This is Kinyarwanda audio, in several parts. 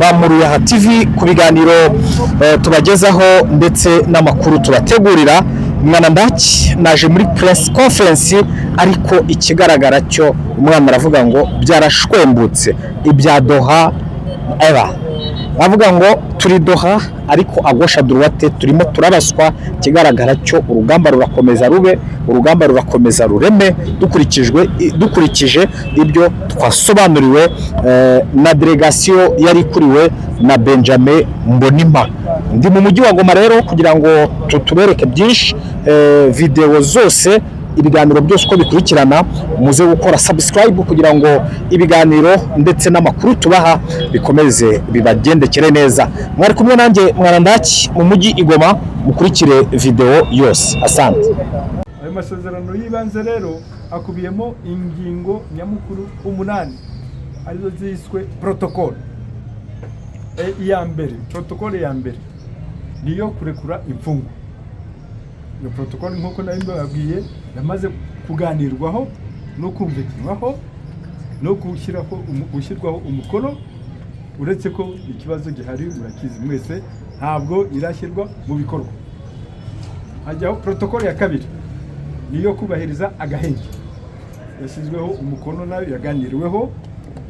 ba Muruyaha TV ku biganiro tubagezaho ndetse n'amakuru tubategurira. Mwana ndaki naje muri press conference, ariko ikigaragara cyo umwana aravuga ngo byarashwembutse ibya Doha. Eba bavuga ngo turi Doha, ariko à gauche à droite turimo turaraswa. Ikigaragara cyo urugamba rurakomeza rube, urugamba rurakomeza rureme, dukurikije ibyo twasobanuriwe na délégation yari ikuriwe na Benjamin Mbonimpa. Ndi mu mujyi wa Goma rero kugira ngo tubereke byinshi, video zose, ibiganiro byose uko bikurikirana. Muze gukora subscribe kugira ngo ibiganiro ndetse n'amakuru tubaha bikomeze bibagendekere neza. Mwari kumwe nanjye Mwarandaki mu mujyi i Goma, mukurikire video yose. Asante. Ayo masezerano y'ibanze rero akubiyemo ingingo nyamukuru umunani, arizo ziswe protocole. Iya mbere, protocole ya mbere, ni iyo kurekura imfungwa. Iyo protocole, nk'uko nari mbabwiye, yamaze kuganirwaho no kumvikanwaho no gushyirwaho umukono, uretse ko ikibazo gihari murakizi mwese, ntabwo irashyirwa mu bikorwa. Hajyaho protocole ya kabiri, niyo kubahiriza agahenge, yashyizweho umukono, nayo yaganiriweho,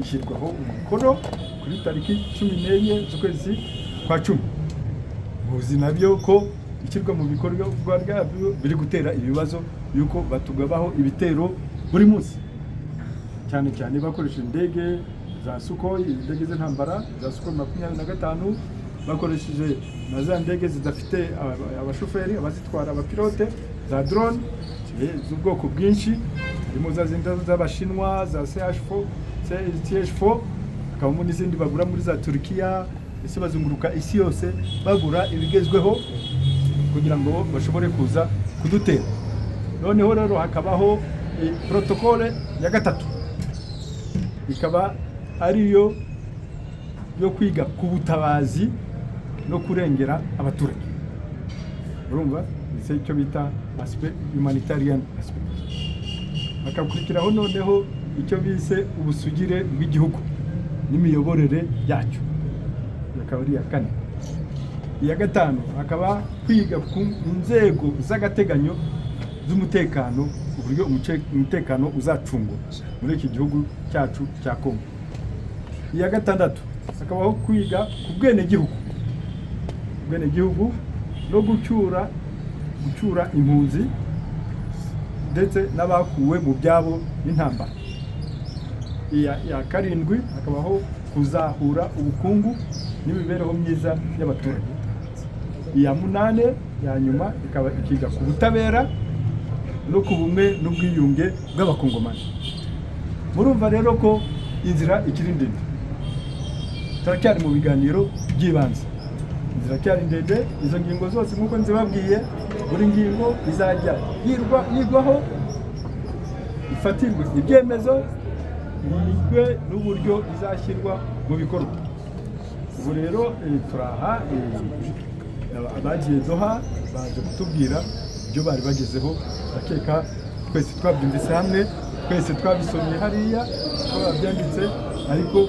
ishyirwaho umukono kuri tariki 14 z'ukwezi kwa 10. Muzi nabyo ko ishyirwa mu bikorwa ryabyo biri gutera ibibazo, yuko batugabaho ibitero buri munsi, cyane cyane bakoresha indege za Sukhoi, indege z'intambara za Sukhoi 25, bakoresheje na za ndege zidafite abashoferi, abazitwara, abapilote, za drone z'ubwoko bwinshi, harimo za zindi z'Abashinwa za CH4, CH4, hakabamo n'izindi bagura muri za Turukiya. Ese bazunguruka isi yose bagura ibigezweho kugira ngo bashobore kuza kudutera. Noneho rero hakabaho protocole ya gatatu, ikaba ariyo yo kwiga ku butabazi no kurengera abaturage. Urumva ese icyo bita aspect humanitarian aspect. Hakakurikiraho noneho icyo bise ubusugire bw'igihugu n'imiyoborere yacyo, akaba ari iya kane. Iya gatanu hakaba kwiga ku nzego z'agateganyo z'umutekano, uburyo umutekano uzacungwa muri iki gihugu cyacu cya Kongo. Iya gatandatu hakabaho kwiga ku bwenegihugu no gucyura impunzi ndetse n'abakuwe mu byabo n'intambara. Iya karindwi hakabaho kuzahura ubukungu n'imibereho myiza y'abaturage. Iya munane ya nyuma ikaba ikiga ku butabera no ku bumwe n'ubwiyunge bw'Abakongomani. Murumva rero ko inzira ikiri ndende, turacyari mu biganiro by'ibanze, inzira iracyari ndende. Izo ngingo zose nk'uko nzibabwiye, buri ngingo izajya yigwaho, ifatirwe ibyemezo, yigwe n'uburyo izashyirwa mu bikorwa. Ubu rero turaha abagiye Doha baje kutubwira ibyo bari bagezeho. Ndakeka twese twabyumvise hamwe, twese twabisomye hariya ko babyanditse, ariko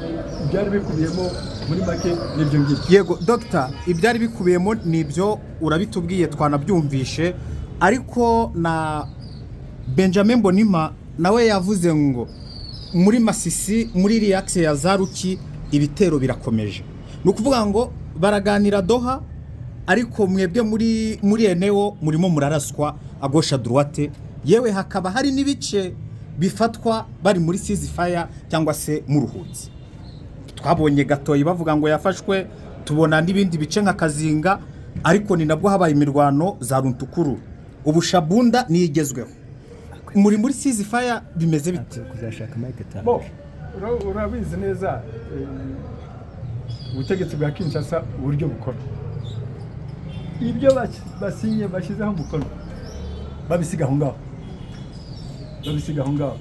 ibyari bikubiyemo muri make n'ibyo ngibyo. Yego dogita, ibyari bikubiyemo ni ibyo urabitubwiye, twanabyumvishe, ariko na Benjamin Mbonimpa nawe yavuze ngo muri Masisi, muri iriya axe ya za Ruki, ibitero birakomeje. Ni ukuvuga ngo baraganira Doha, ariko mwebwe muri eneo murimo muraraswa à gauche à droite, yewe hakaba hari n'ibice bifatwa bari muri ceasefire cyangwa se muruhutse. Twabonye Gatoyi bavuga ngo yafashwe, tubona n'ibindi bice nka Kazinga, ariko ni nabwo habaye imirwano za Runtukuru. Ubu Shabunda niyo igezweho. Muri ceasefire, bimeze bite? Kuzashaka Mike. Bo urabizi neza ubutegetsi bwa Kinshasa uburyo bukora. Ibyo basinye, bashyizeho umukono, babisiga aho ngaho, babisiga aho ngaho.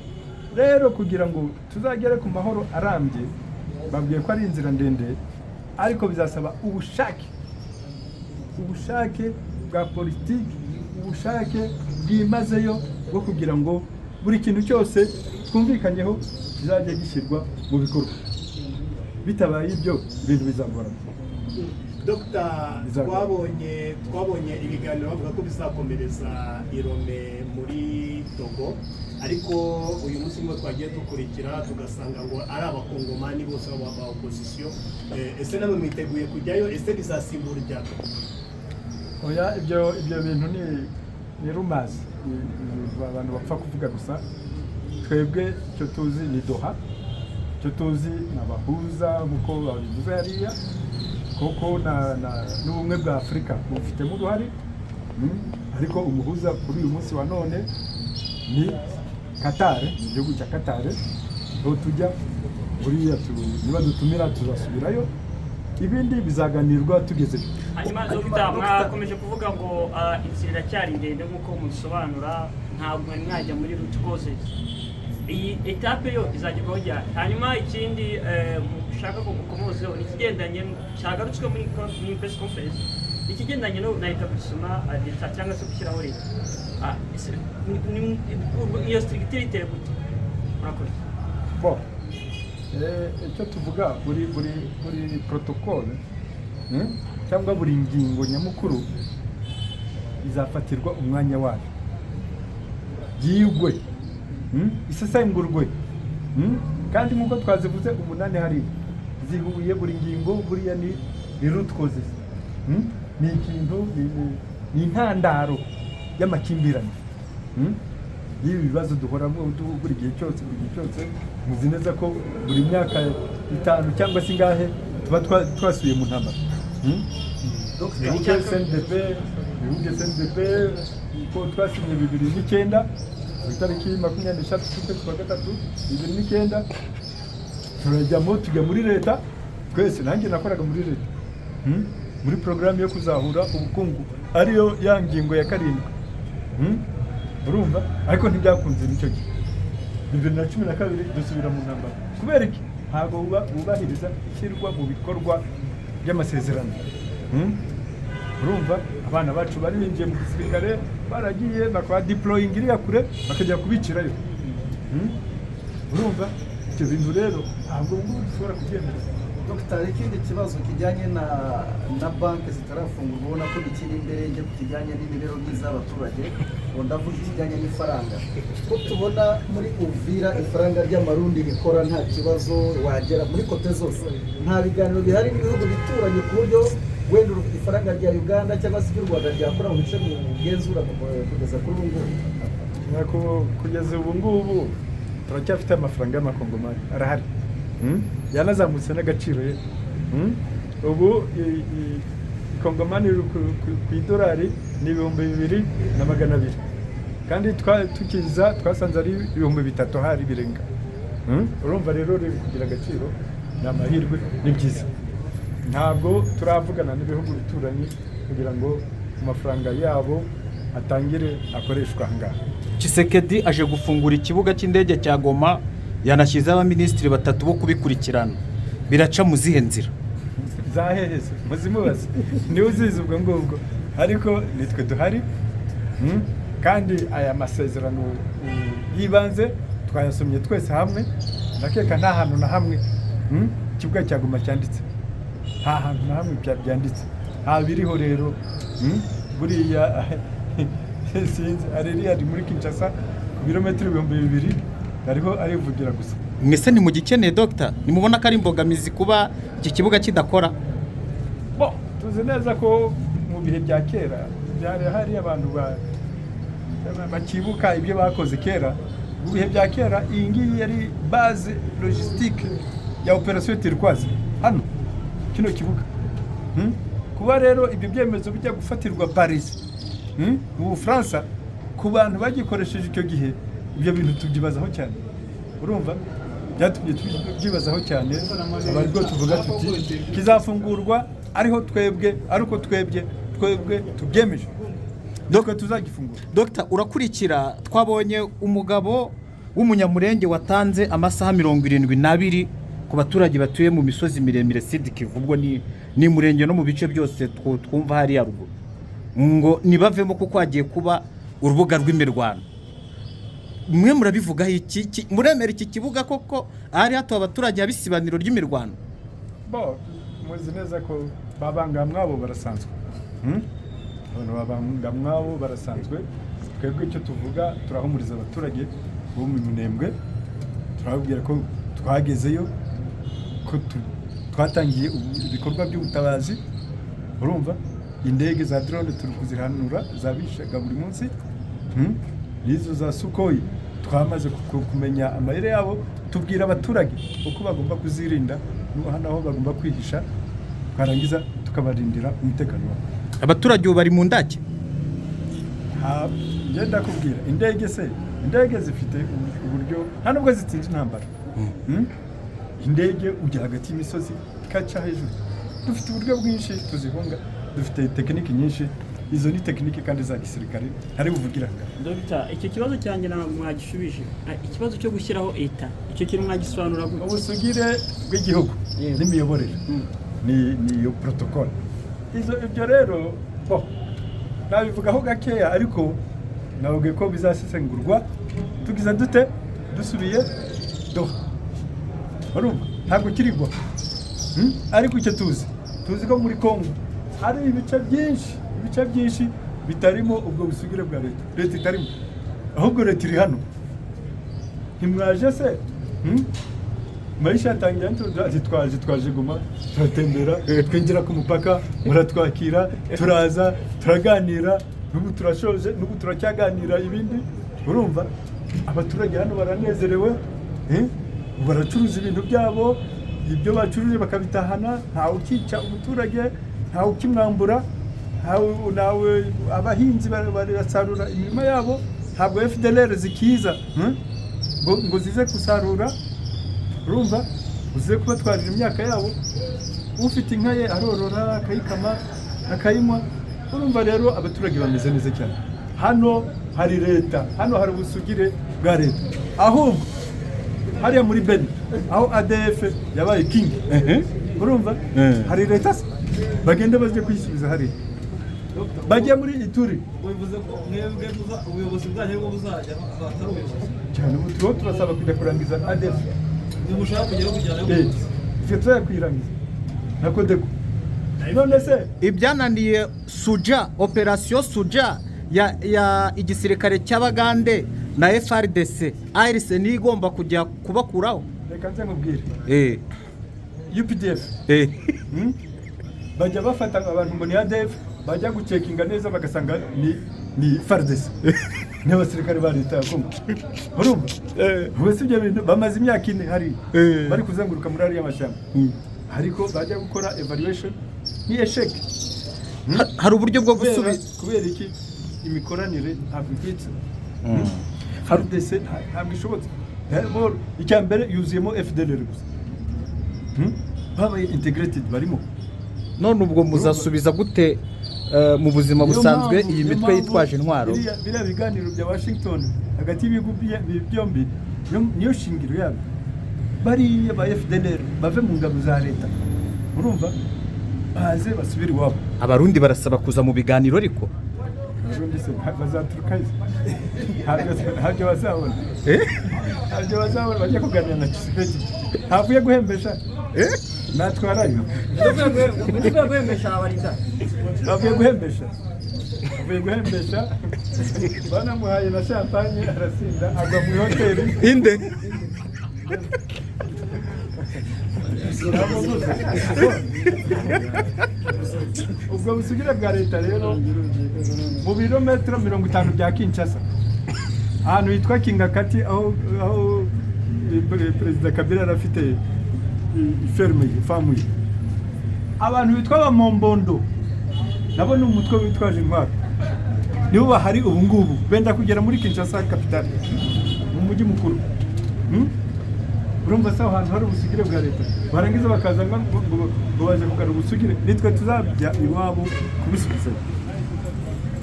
Rero kugira ngo tuzagere ku mahoro arambye, babwiye ko ari inzira ndende, ariko bizasaba ubushake, ubushake bwa politiki, ubushake bwimazeyo bwo kugira ngo buri kintu cyose twumvikanyeho kizajya gishyirwa mu bikorwa. Bitabaye ibyo, ibintu bizagorana. Dr. Bizagorana. Twabonye ibiganiro bavuga ko bizakomereza i Lomé muri Togo, ariko uyu munsi nibwo twagiye dukurikira tugasanga ngo ari Abakongomani bose ba opposition. Ese namwe mwiteguye kujyayo? Ese bizasimbura ibya Togo? Oya, ibyo bintu ni rumors, abantu bapfa kuvuga gusa. Twebwe icyo tuzi ni Doha, icyo tuzi ni abahuza nk'uko babivuze hariya koko n'Ubumwe bwa Afurika bufitemo uruhare. Ariko umuhuza kuri uyu munsi wa none ni Qatar, ni igihugu cya Qatar aho tujya. Buriya niba dutumira tuzasubirayo, ibindi bizaganirwa tugezeyo. Hanyuma Dr., mwakomeje kuvuga ngo inzira iracyari ndende nk'uko mubisobanura, ntabwo mwari mwajya muri root causes. Iyi étape yo izagerwaho ryari? Hanyuma ikindi mushaka ko mukomozeho ni ikigendanye cyagarutswe muri press conference, ikigendanye no na établissement d'État cyangwa se gushyiraho leta. Ese iyo structure iteye gute? Murakoze. Bon, icyo tuvuga, buri protocole, cyangwa buri ngingo nyamukuru izafatirwa umwanya wayo, yigwe, isesengurwe, Kandi nk'uko twazivuze umunani hariya zihuye, buri ngingo buriya ni root causes, Ni ikintu ni intandaro y'amakimbirane, Y'ibi bibazo duhoramo buri gihe cyose, buri gihe cyose. Muzi neza ko buri myaka 5 cyangwa se ingahe tuba twasubiye mu ntambara, Bibuke CNDP, bibuke CNDP ko twasinye 2009, ku itariki 23 z'ukwezi kwa gatatu 2009, turajyamo, tujya muri leta twese. Nanjye nakoraga muri leta, Muri porogaramu yo kuzahura ubukungu, ariyo ya ngingo ya 7. Urumva, ariko ntibyakunze nicyo gihe. 2012 dusubira mu ntambara. Kubera iki? Ntabwo bubahiriza ishyirwa mu bikorwa by'amasezerano. Urumva, abana bacu bari binjiye mu gisirikare baragiye bakaba deploying iriya kure, bakajya kubicirayo. Urumva, ibyo bintu rero ntabwo ubu ngubu dushobora kubyemera. Dr, ikindi kibazo kijyanye na banki zitarafungurwa, ubona ko bikiri imbere ku kijyanye n'imibereho myiza y'abaturage, ngo ndavuga ikijyanye n'ifaranga, ko tubona muri Uvira ifaranga ry'Amarundi rikora nta kibazo, wagera muri côté zose, nta biganiro bihari n'ibihugu bituranye ku buryo wenda ifaranga rya Uganda cyangwa se iry'u Rwanda ryakora mu bice mugenzura kugeza kuri ubu ngubu? Kugeza ubu ngubu turacyafite amafaranga y'Amakongomani, arahari. Yanazamutse n'agaciro ye. Ubu ikongomani riri ku idolari ni 2200, kandi tukiza twasanze ari 3000 hari birenga. Urumva rero riri kugira agaciro, ni amahirwe, ni byiza. Ntabwo turavugana n'ibihugu bituranyi kugira ngo amafaranga yabo atangire akoreshwa aha ngaha. Tshisekedi aje gufungura ikibuga cy'indege cya Goma, yanashyizeho abaminisitiri batatu bo kubikurikirana. Biraca mu zihe nzira? Zaheheze muzimubaze, niwe uzizi ubwo ngubwo, ariko nitwe duhari. Kandi aya masezerano y'ibanze twayasomye twese hamwe. Ndakeka nta hantu na hamwe, ikibuga cya Goma cyanditse, nta hantu na hamwe byanditse, nta biriho rero. Buriya sinzi, ari ari muri Kinshasa ku birometero 2000, ariho arivugira gusa. Mwese ntimugikeneye, Dogita? Nimubona ko ari imbogamizi kuba iki kibuga kidakora? Bo, tuzi neza ko mu bihe bya kera byari hari abantu bakibuka ibyo bakoze kera. Mu bihe bya kera iyi ngiyi yari base logistique ya Opération Turquoise, hano kino kibuga. Kuba rero ibyo byemezo bijya gufatirwa Paris, mu Bufaransa, ku bantu bagikoresheje icyo gihe, ibyo bintu tubyibazaho cyane. Urumva, byatumye tubyibazaho cyane, aba aribwo tuvuga tuti kizafungurwa ariho twebwe, ariko twebwe tubyemeje, nitwe tuzagifungura. Dogita, urakurikira, twabonye umugabo w'Umunyamurenge watanze amasaha 72 ku baturage batuye mu misozi miremire Sud-Kivu, ubwo ni Murenge no mu bice byose twumva hariya ruguru, ngo nibavemo kuko hagiye kuba urubuga rw'imirwano. Mwe murabivugaho iki? Muremera iki kibuga koko ahari hatuye abaturage haba isibaniro ry'imirwano? Bo muzi neza ko babangamwabo barasanzwe. Abantu babangamwabo barasanzwe. Twebwe icyo tuvuga, turahumuriza abaturage bo mu Minembwe, turababwira ko twagezeyo, ko twatangiye ibikorwa by'ubutabazi. Urumva, indege za drone turi kuzihanura zabishaga buri munsi. N'izo za Sukhoi twamaze kumenya amayeri yabo, tubwira abaturage uko bagomba kuzirinda n'aho aho bagomba kwihisha, twarangiza tukabarindira umutekano wabo. Abaturage ubu bari mu ndake? Njye ndakubwira, indege se, indege zifite uburyo, nta nubwo zitsinze intambara. Indege ujya hagati y'imisozi ikaca hejuru. Dufite uburyo bwinshi tuzihunga, dufite tekiniki nyinshi. Izo ni tekiniki kandi za gisirikare ntari buvugira ngaha. Dogita, icyo kibazo cyanjye ntabwo mwagishubije. Ikibazo cyo gushyiraho État, icyo kintu mwagisobanura gute? Ubusugire bw'igihugu n'imiyoborere ni iyo protocole. Izo ibyo rero bo nabivugaho gakeya, ariko nababwiye ko bizasesengurwa tugize dute, dusubiye Doha. Urumva ntabwo kirigwa. Ariko icyo tuzi, tuzi ko muri Congo hari ibice byinshi, ibice byinshi bitarimo ubwo busugire bwa leta, leta itarimo. Ahubwo leta iri hano, ntimwaje se? Maisha yatangiye ati twaje Goma, turatembera, twinjira ku mupaka, muratwakira, turaza turaganira, n'ubu turashoje, n'ubu turacyaganira ibindi. Urumva abaturage hano baranezerewe, eh? Baracuruza ibintu byabo, ibyo bacuruje bakabitahana, ntawe ukica umuturage, ntawe ukimwambura, ntawe. Abahinzi barasarura imirima yabo, ntabwo FDLR zikiza, ngo zize gusarura. Urumva, uze kubatwarira imyaka yabo. Ufite inka ye arorora, akayikama, akayinywa. Urumva rero abaturage bameze neza cyane. Hano hari leta, hano hari ubusugire bwa leta. Ahubwo hariya muri Beni, aho ADF yabaye king, urumva hari leta se? Bagende baje kuyisubiza hariya, bajye muri Ituri. Bivuze ko mwebwe ubuyobozi bwanyu aribwo buzajya ahatari ubuyobozi? Cyane, ubu turiho turasaba kujya kurangiza ADF. Ntimushaka kujyayo kujyanayo ubuyobozi? Twe tuzajya kuyirangiza na CODECO. None se Ibyananiye Suja, Operation Suja ya igisirikare cy'Abagande na FARDC, ARC niyo igomba kujya kubakuraho? Reka nze nkubwire. UPDF, Bajya bafata abantu ngo ni ADF, bajya gucekinga neza bagasanga ni FARDC, ni abasirikare ba leta ya Congo. Urumva, ubwo si ibyo bintu bamaze imyaka 4 hariya bari kuzenguruka muri ariya mashyamba, ariko bajya gukora evaluation ni échec. Hari uburyo bwo Kubera gusubiza kubera iki? Imikoranire ntabwo ikwitse. FARDC ntabwo ishobotse. Icya mbere yuzuyemo FDLR gusa. Babaye integrated, barimo. None ubwo muzasubiza gute mu buzima Niyo busanzwe mpamvu- iyi niyo mitwe mpamvu yitwaje intwaro? Biriya biganiro bya Washington hagati y'ibihugu byombi niyo shingiro yabyo. Bariya ba FDLR bave mu ngabo za leta, urumva, baze basubire iwabo. Abarundi barasaba kuza mu biganiro ariko. Abarundi se bazaturuka he? Ntabyo bazabona, ntabyo bazabona. Bajya kuganira na Tshisekedi ntavuye guhembesha, natwarayo. Uvuye guhembesha abarinda. Avuye guhembesha, avuye guhembesha, banamuhaye na champagne arasinda, agwa mu ihoteli. Inde? Namuguze. Ubwo busugire bwa leta rero, mu birometero 50 bya Kinshasa, ahantu hitwa Kingakati, aho Perezida Kabila yari afite iferme ye, famu ye, abantu bitwa Abamombondo nabo ni umutwe witwaje intwaro, nibo bahari ubu ngubu, benda kugera muri Kinshasa capitale, mu mujyi mukuru. Urumva se aho hantu hari ubusugire bwa leta? Barangiza bakaza ngo baje kugarura ubusugire, nitwe tuzajya iwabo kubisubizayo.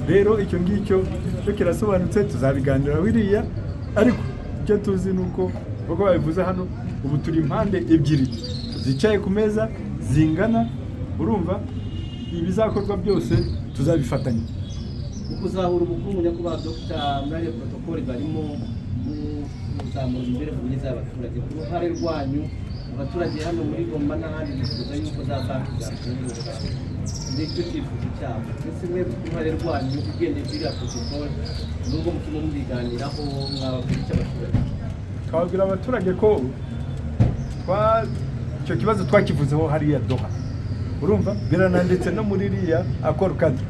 Rero icyo ngicyo cyo kirasobanutse, tuzabiganira biriya. Ariko icyo tuzi ni uko, nk'uko babivuze hano, ubu turi impande ebyiri zicaye ku meza zingana. Urumva, ibizakorwa byose tuzabifatanya. Mu kuzahura ubukungu, nyakubahwa Dogita, muri ariyo protocole barimo kuzamura imibereho myiza y'abaturage, ku ruhare rwanyu. Abaturage hano muri Goma n'ahandi bifuza yuko za banki zafunguka, nicyo cyifuzo cyabo. Ndetse mwebwe ku ruhare rwanyu, ugendeye kuri iriya protocole, nubwo mukirimo mubiganiraho, mwababwira icyo abaturage? Twabwira abaturage ko icyo kibazo twakivuzeho hariya Doha. Urumva, birananditse no muri iriya accord-cadre,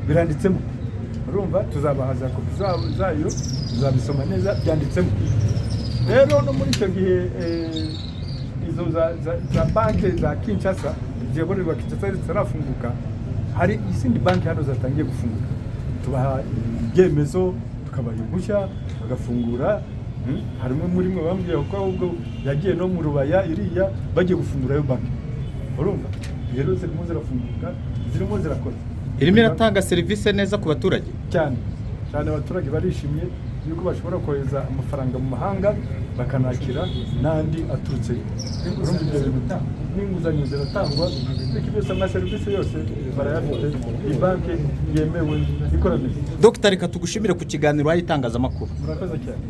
biranditsemo. Urumva, tuzabaha za kopi zayo, tuzabisoma neza, byanditsemo. Rero no muri icyo gihe izo za banki za Kinshasa, ziyoborerwa Kinshasa, zitarafunguka, hari izindi banki hano zatangiye gufunguka. Tubaha ibyemezo, tukabaha impushya bagafungura. Harimo muri mwe bambwiye ko ahubwo yagiye no mu Rubaya iriya, bagiye gufungurayo banki. Urumva rero zirimo zirafunguka, zirimo zirakora. Irimo iratanga serivisi neza ku baturage? Cyane cyane. Abaturage barishimye yuko bashobora kohereza amafaranga mu mahanga, bakanakira n'andi aturutseyo. Urumva ibyo bintu, n'inguzanyo ziratangwa, ariko byose, amaserivisi yose barayafite. Ni banki yemewe ikora neza. Dogita, reka tugushimire ku kiganiro wahaye itangazamakuru. Murakoze cyane.